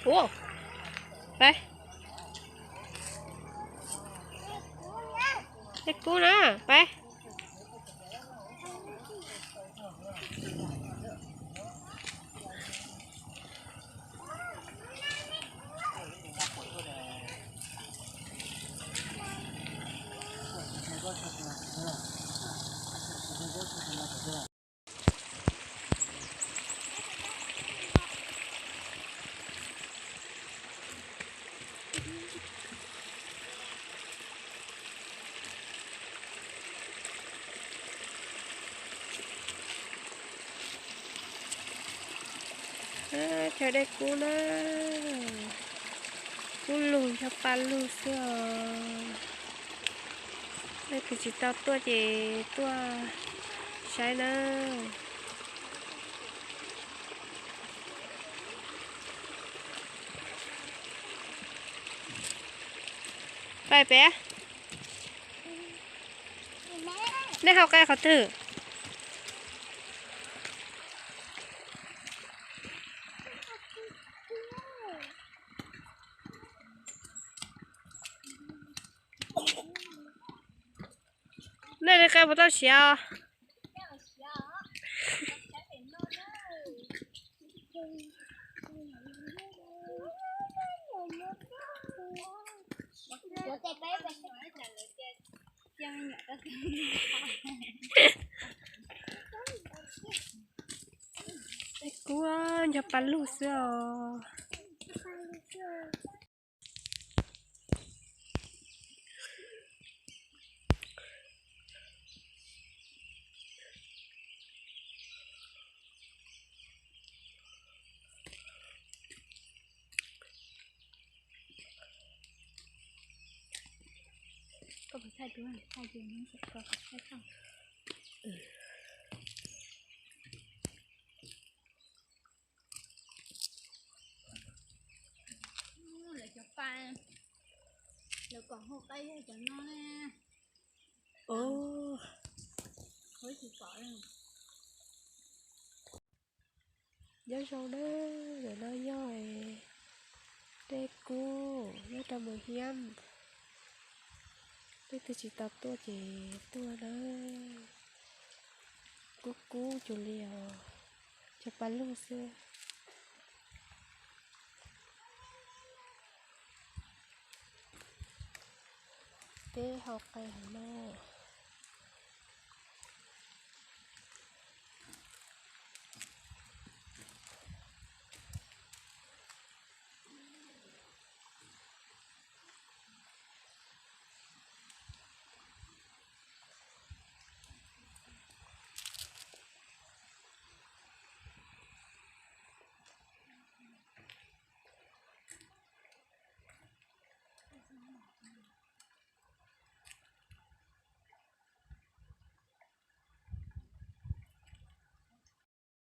Ua, peb, dej kub na, peb. Chaw dej kub na, kub lug ncho pa lug xwb os. Leej twg tsis tau tuaj ces tuaj saib na. Pais peb. Nej hau qe qhov twg? Nej li qe puas tau siav os? Kub ncho pa lug xwb os. Lawv cov pa, lawv kom hau qe yog cov no ne. Nyob zoo na, ntawm no yog dej kub nyob rau Moos Hiab. Leej twg tsis tau tuaj ces tuaj na. Kub kub cuag li os, ncho pa lug xwb. Peb hau qe hauv no.